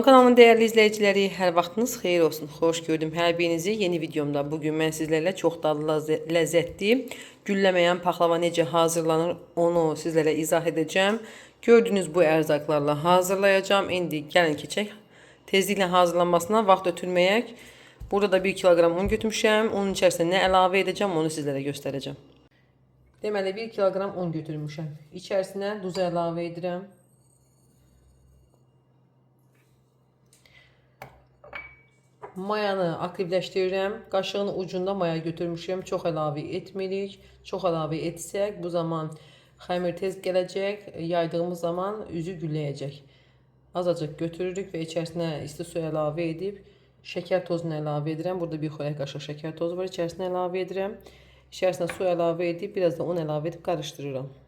Kanalımın değerli izleyicileri, hər vaxtınız xeyir olsun. Xoş gördüm hər birinizi yeni videomda. Bugün mən sizlərlə çox dadlı, ləzzətli gülləməyən paxlava necə hazırlanır onu sizlərə izah edəcəm. Gördüyünüz bu ərzaqlarla hazırlayacağım. İndi gəlin keçək. Tezliklə hazırlanmasına vaxt ötürməyək. Burada da 1 kiloqram un götürmüşəm. Unun içərisinə nə əlavə edəcəm onu sizlərə göstərəcəm. Deməli 1 kiloqram un götürmüşəm. İçərisinə duz əlavə edirəm. Mayanı aktivləşdirirəm. Qaşığın ucunda maya götürmüşəm. Çox əlavə etmirik. Çox əlavə etsək bu zaman xəmir tez gələcək. Yaydığımız zaman üzü gülləyəcək. Azacıq götürürük və içərisinə isti su əlavə edib şəkər tozunu əlavə edirəm. Burada bir xörək qaşığı şəkər tozu var. İçərisinə əlavə edirəm. İçərisinə su əlavə edib biraz da un əlavə edib qarışdırıram.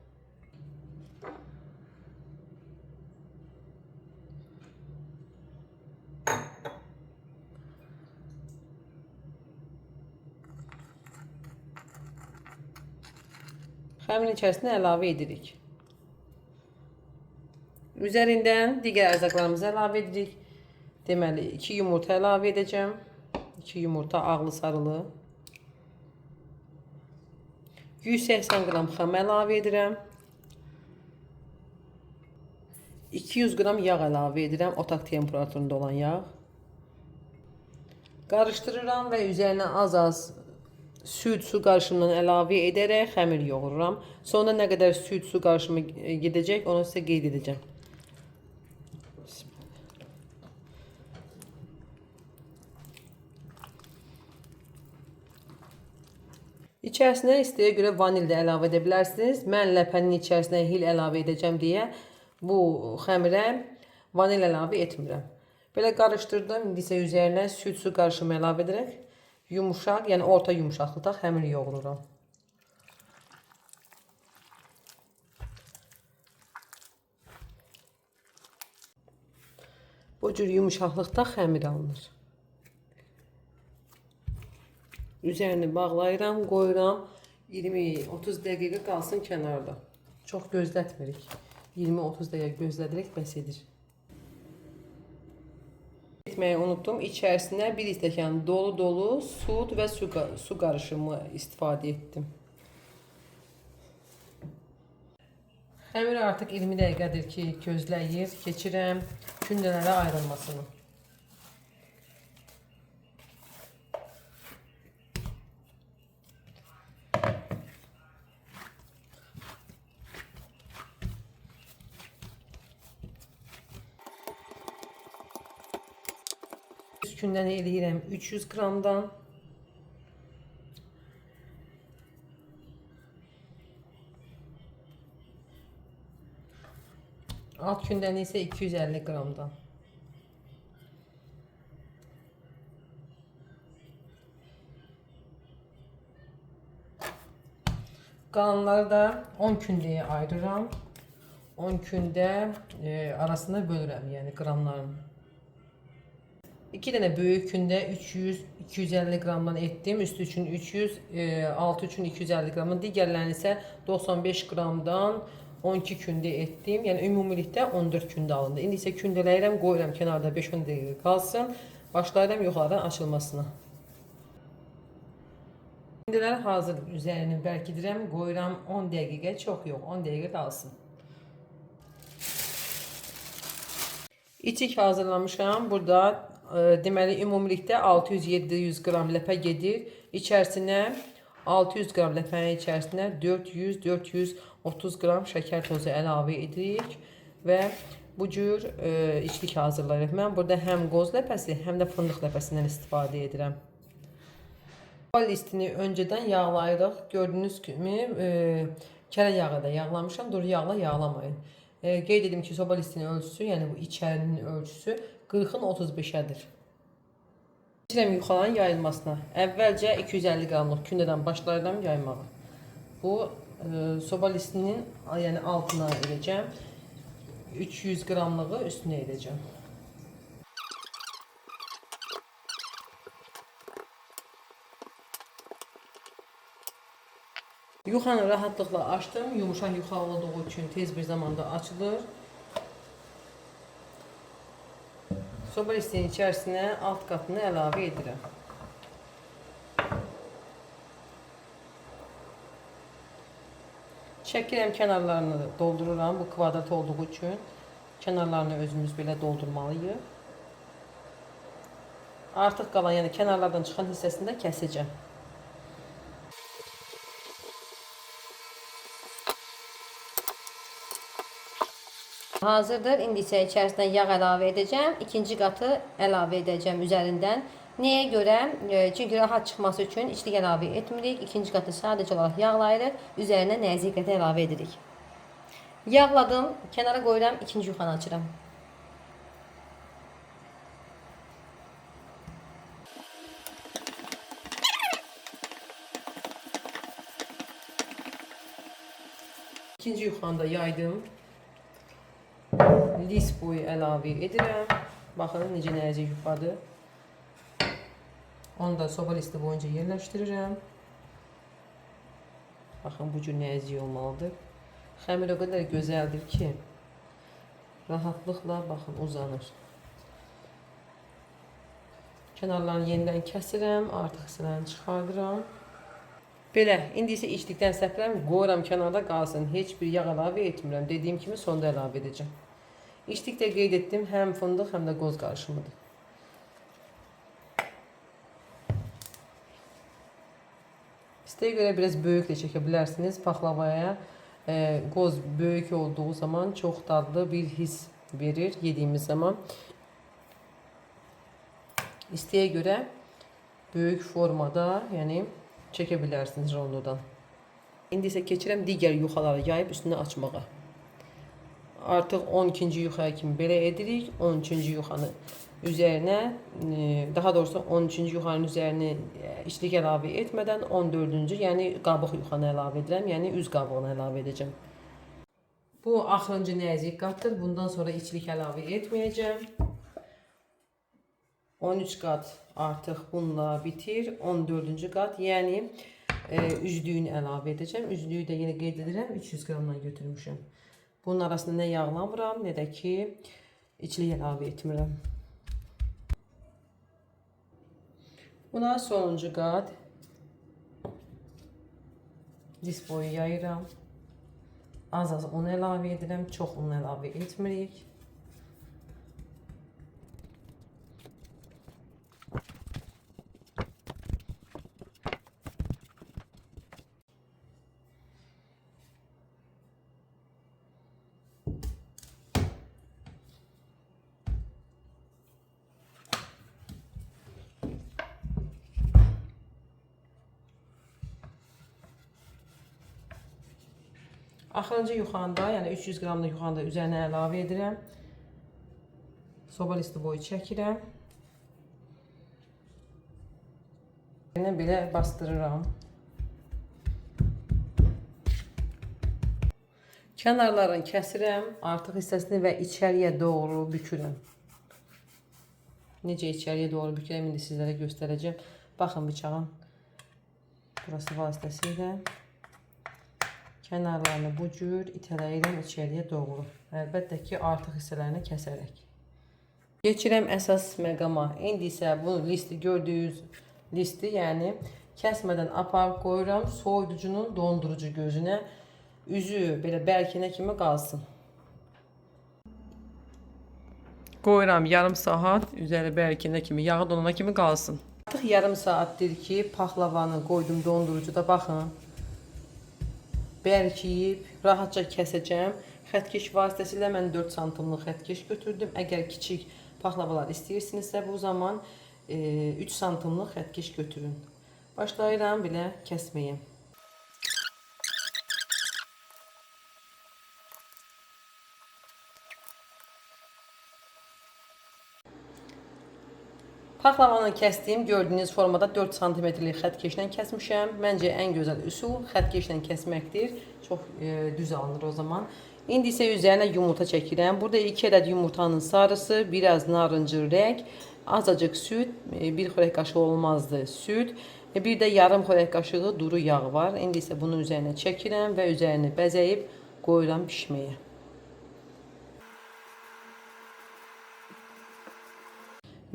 Xəmirin içərisinə əlavə edirik. Üzərindən digər ərzaqlarımızı əlavə edirik. Deməli, 2 yumurta əlavə edəcəm. 2 yumurta ağlı sarılı. 180 qram xama əlavə edirəm. 200 qram yağ əlavə edirəm. Otaq temperaturunda olan yağ. Qarışdırıram və üzərinə az-az süd su qarışımından əlavə edərək xəmir yoğururam. Sonra nə qədər süd su qarışımı gedəcək onu sizə qeyd edəcəm. İçərisinə istəyə görə vanil də əlavə edə bilərsiniz. Mən ləpənin içərisinə hil əlavə edəcəm deyə bu xəmirə vanil əlavə etmirəm. Belə qarışdırdım. İndi isə üzərinə süd su qarışımı əlavə edərək yumuşaq, yəni orta yumuşaqlıqda xəmir yoğururam. Bu cür yumuşaqlıqda xəmir alınır. Üzərini bağlayıram, qoyuram. 20-30 dəqiqə qalsın kənarda. Çox gözlətmirik. 20-30 dəqiqə gözlədirək bəs edir. Etməyi unutdum. İçərisinə bir stəkan dolu-dolu süd və su qarışımı istifadə etdim. Xəmir artıq 20 dəqiqədir ki, gözləyir. Keçirəm kündələrə ayrılmasını. Üst kündəni eləyirəm 300 qramdan. Alt kündəni isə 250 qramdan. Qalanları da 10 kündəyə ayırıram. 10 kündə arasında bölürəm, yəni qramlarını. 2 dənə böyük kündə 300-250 qramdan etdim. Üstü üçün 300, altı üçün 250 qramdan. Digərlərini isə 95 qramdan 12 kündə etdim. Yəni ümumilikdə 14 kündə alındı. İndi isə kündələyirəm, qoyuram kənarda 5-10 dəqiqə qalsın. Başlayıram yuxarıdan açılmasına. Kündələr hazır, üzərini bərkidirəm, qoyuram 10 dəqiqə, çox yox, 10 dəqiqə qalsın. İçik hazırlamışam. Burada deməli ümumilikdə 600-700 qram ləpə gedir. İçərisinə 600 qram ləpənin içərisinə 400-430 qram şəkər tozu əlavə edirik və bu cür içlik hazırlayırıq. Mən burada həm qoz ləpəsi, həm də fındıq ləpəsindən istifadə edirəm. Bal listini öncədən yağlayırıq. Gördüyünüz kimi kərə yağı da yağlamışam. Duru yağla yağlamayın. Qeyd edim ki, soba listinin ölçüsü, yəni bu içərinin ölçüsü 40-ın 35-ədir. Keçirəm yuxaların yayılmasına. Əvvəlcə 250 qramlıq kündədən başlayıram yaymağa. Bu soba listinin yəni altına edəcəm. 300 qramlığı üstünə edəcəm. Yuxanı rahatlıqla açdım. Yumuşaq yuxa olduğu üçün tez bir zamanda açılır. Soba listinin içərisinə alt qatını əlavə edirəm. Çəkirəm, kənarlarını doldururam. Bu kvadrat olduğu üçün kənarlarını özümüz belə doldurmalıyıq. Artıq qalan, yəni kənarlardan çıxan hissəsini də kəsicəm. Hazırdır. İndi isə içərisinə yağ əlavə edəcəm. İkinci qatı əlavə edəcəm üzərindən. Nəyə görə? Çünki rahat çıxması üçün içlik əlavə etmirik. İkinci qatı sadəcə olaraq yağlayırıq. Üzərinə nəzik qatı əlavə edirik. Yağladım, kənara qoyuram, ikinci yuxanı açıram. İkinci yuxanı da yaydım. List boyu əlavə edirəm. Baxın necə nəzik yuxadır. Onu da soba listi boyunca yerləşdirirəm. Baxın bu cür nəzik olmalıdır. Xəmir o qədər gözəldir ki, rahatlıqla baxın uzanır. Kənarlarını yenidən kəsirəm, artıq hissələrini çıxardıram. Belə, indi isə içlikdən səpirəm, qoyuram kənarda qalsın. Heç bir yağ əlavə etmirəm. Dediyim kimi sonda əlavə edəcəm. İçlik də qeyd etdim, həm fındıq, həm də qoz qarışımıdır. İstəyə görə biraz böyük də çəkə bilərsiniz. Paxlavaya qoz böyük olduğu zaman çox dadlı bir his verir yediyimiz zaman. İstəyə görə böyük formada, yəni çəkə bilərsiniz rondodan. İndi isə keçirəm digər yuxaları yayıb üstünə açmağa. Artıq 12-ci yuxaya kimi belə edirik. 13-cü yuxanı üzərinə, daha doğrusu 13-cü yuxanın üzərini içlik əlavə etmədən 14-cü, yəni qabıq yuxanı əlavə edirəm, yəni üz qabığını əlavə edəcəm. Bu axırıncı nəzik qatdır. Bundan sonra içlik əlavə etməyəcəm. 13 qat artıq bununla bitir. 14-cü qat, yəni üzlüyünü əlavə edəcəm. Üzlüyü də yenə qeyd edirəm, 300 qramdan götürmüşəm. Bunun arasında nə yağlamıram, nə də ki içlik əlavə etmirəm. Buna sonuncu qat disk boyu yayıram. Az-az un əlavə edirəm, çox un əlavə etmirik. Axırıncı yuxanda, yəni 300 qramlıq yuxanda üzərinə əlavə edirəm. Soba listi boyu çəkirəm. Üzərinə belə bastırıram. Kənarlarını kəsirəm, artıq hissəsini və içəriyə doğru bükürəm. Necə içəriyə doğru bükürəm, indi sizlərə göstərəcəm. Baxın bıçağın burası vasitəsilə kənarlarını bu cür itələyirəm içəriyə doğru. Əlbəttə ki, artıq hissələrini kəsərək. Keçirəm əsas məqama. İndi isə bu listi gördüyünüz listi, yəni kəsmədən aparıb qoyuram soyuducunun dondurucu gözünə. Üzü belə bərkinə kimi qalsın. Qoyuram yarım saat, üzəri bərkinə kimi, yağı donana kimi qalsın. Artıq yarım saatdir ki, paxlavanı qoydum dondurucuda. Baxın. Bərkiyib, rahatca kəsəcəm. Xətkeş vasitəsilə mən 4 santimlik xətkeş götürdüm. Əgər kiçik paxlavalar istəyirsinizsə, bu zaman 3 santimlik xətkeş götürün. Başlayıram belə kəsməyə. Paxlavanı kəsdiyim gördüyünüz formada 4 santimetrlik xətkeşlə kəsmişəm. Məncə ən gözəl üsul xətkeşlə kəsməkdir. Çox düz alınır o zaman. İndi isə üzərinə yumurta çəkirəm. Burada 2 ədəd yumurtanın sarısı, biraz narıncı rəng, azacıq süd, 1 xörək qaşığı olmazdı süd, bir də yarım xörək qaşığı duru yağ var. İndi isə bunun üzərinə çəkirəm və üzərini bəzəyib qoyuram bişməyə.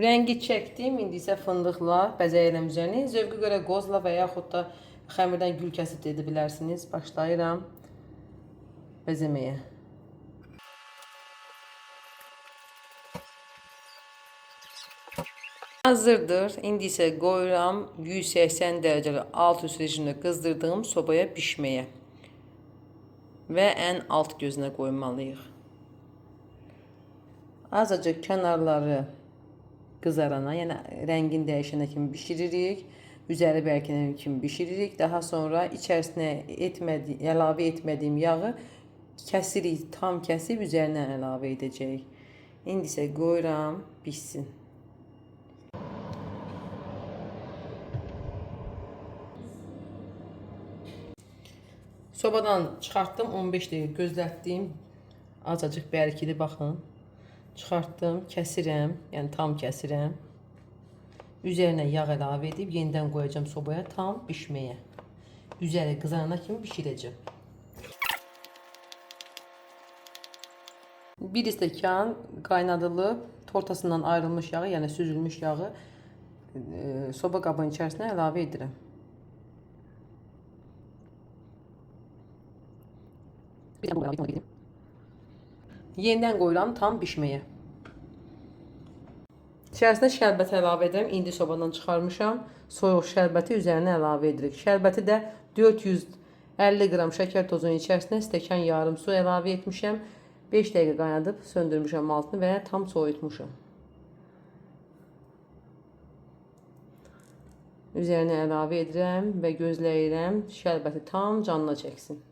Rəngi çəkdim, indi isə fındıqla bəzəyirəm üzərini. Zövqə görə qozla və yaxud da xəmirdən gül kəsib də edə bilərsiniz. Başlayıram bəzəməyə. Hazırdır. İndi isə qoyuram 180 dərəcəli alt üst rejimdə qızdırdığım sobaya bişməyə. Və ən alt gözünə qoymalıyıq. Azacıq kənarları qızarana, yəni rəngin dəyişənə kimi bişiririk. Üzəri bərkiyənə kimi bişiririk. Daha sonra içərisinə əlavə etmədiyim yağı kəsirik, tam kəsib üzərinə əlavə edəcəyik. İndi isə qoyuram bişsin. Sobadan çıxartdım, 15 dəqiqə gözlətdim. Azacıq bərkidi, baxın. Çıxartdım, kəsirəm, yəni tam kəsirəm. Üzərinə yağ əlavə edib yenidən qoyacağam sobaya tam bişməyə. Üzəri qızarana kimi bişirəcəm. Bir stəkan qaynadılıb tortasından ayrılmış yağı, yəni süzülmüş yağı soba qabının içərisinə əlavə edirəm. Yenidən qoyuram tam bişməyə. İçərisinə şərbət əlavə edirəm. İndi sobadan çıxarmışam. Soyuq şərbəti üzərinə əlavə edirik. Şərbəti də 450 qram şəkər tozunun içərisinə stəkan yarım su əlavə etmişəm. 5 dəqiqə qaynadıb söndürmüşəm altını və tam soyutmuşam. Üzərinə əlavə edirəm və gözləyirəm şərbəti tam canına çəksin.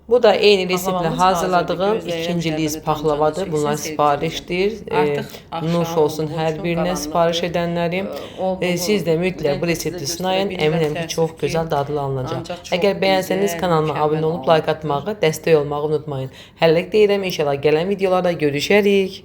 Bu da eyni reseptlə Paqlavamız hazırladığım hazırdır. Gözləyirəm ikinci liz şərbəti tam canına paxlavadır. çəksin, Bunlar sevgi sifarişdir. Artıq Nuş axşam olsun olduğu hər üçün birinə sifariş qaranlıqdır. edənlərim. Olduğu Siz də mütləq bu rəngi sizə resepti sınayın. göstərə bilmirəm, Əminəm ki, təəssüf çox ki. gözəl dadlı alınacaq. Ancaq çox Əgər bəyənsəniz gözəl, kanalıma abunə mükəmməl olub like olmuşdur. atmağı, dəstək olmağı unutmayın. Hələlik deyirəm, inşallah gələn videolarda görüşərik.